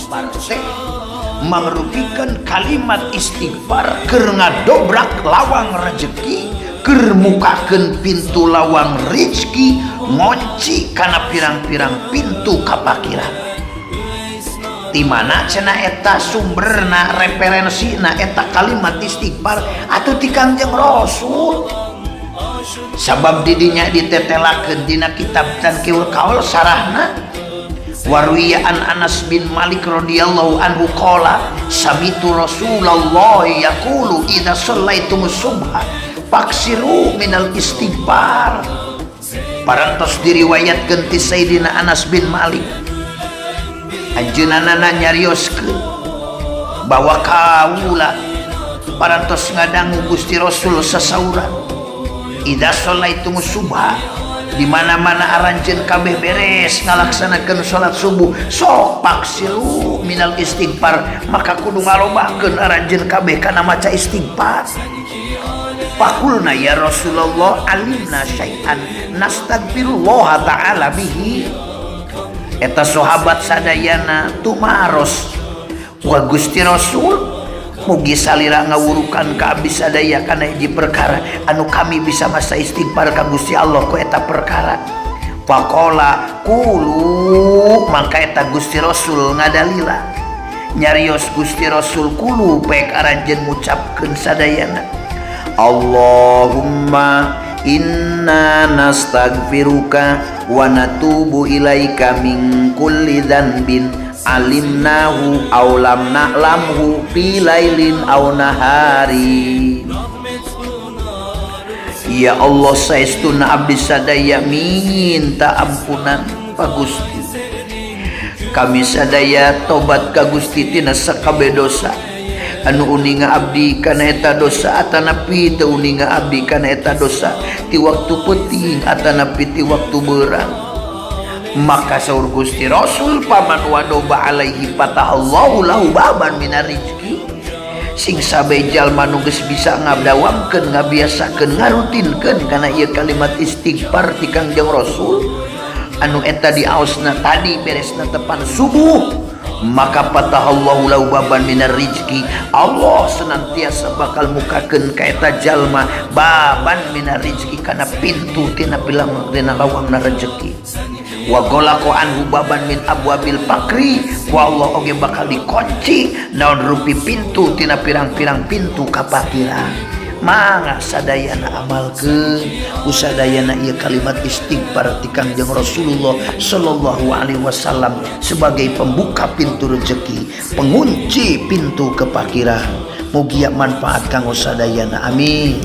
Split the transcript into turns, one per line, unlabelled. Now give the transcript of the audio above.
Istighfar teh mangrupikeun kalimat istighfar keur ngadobrak lawang rejeki, keur mukakeun pintu lawang rizki, ngonci kana pirang-pirang pintu kapakiran. Di mana cenah eta sumberna, referensina eta kalimat istighfar? Atuh ti Kangjeng Rasul, sabab didinya ditetelakeun dina kitab Tanqihul Qaul sarahna waruwiya an Anas bin Malik radhiyallahu anhu qala sami'tu Rasulullah yaqulu idza shallaitum subha faksiru minal istighfar. Parantos diriwayatkeun ti Sayyidina Anas bin Malik, anjeunna nyarioskeun bahwa kaula parantos ngadangu Gusti Rasul sasauran idza shallaitum subha, di mana-mana aranjeun kabeh beres ngalaksanakeun salat subuh, sok faksiru minal istighfar, maka kudu ngalobakeun aranjeun kabeh kana maca istighfar. Fakulna ya Rasulullah alimna syai'an nastagfirullah ta'ala bihi. Eta sahabat sadayana tumaros, wa Gusti Rasul, mugi salira ngawurukan ka abdi sadaya kana hiji perkara anu kami bisa masa istighfar ka Gusti Allah ku eta perkara. Faqala qulu, maka eta Gusti Rasul ngadalila, nyarios Gusti Rasul, qulu, pek aranjeun ngucapkeun sadayana, Allahumma inna nastaghfiruka wa natubu ilaika min kulli dzanbin alimnahu aw lam na'lamhu fi lailin aw nahari. Ya Allah, saestuna abdi sadaya minta ampunan pa Gusti. Kami sadaya tobat ka Gusti tina sakabeh dosa anu uninga abdi kana eta dosa atanapi teu uninga abdi kana eta dosa, ti waktu peuting atanapi ti waktu beurang. Maka saur Gusti Rasul, paman wadoba alaihi fatahallahu lahu baban minar rizki. Sing sabe jalma nu geus bisa ngabdawamkeun, ngabiasakeun, ngarutinkeun kana ieu kalimat istighfar ti Kangjeng Rasul anu eta diaosna tadi beresna tepan subuh, maka fatahallahu lahu baban minar rizki, Allah senantiasa bakal mukakeun ka eta jalma baban minar rizki, kana pintu tina bilang tina lawangna rejeki, wa golaqa anhu baban min abwabil fakri, wa Allah oge bakal dikunci naon rupi pintu tina pirang-pirang pintu kapakiran. Mangga sadayana amalkeun ku sadayana ieu kalimat istighfar ti Kangjeng Rasulullah sallallahu alaihi wasallam sebagai pembuka pintu rezeki, pengunci pintu kepakiran. Mugia manfaat kanggo sadayana, amin.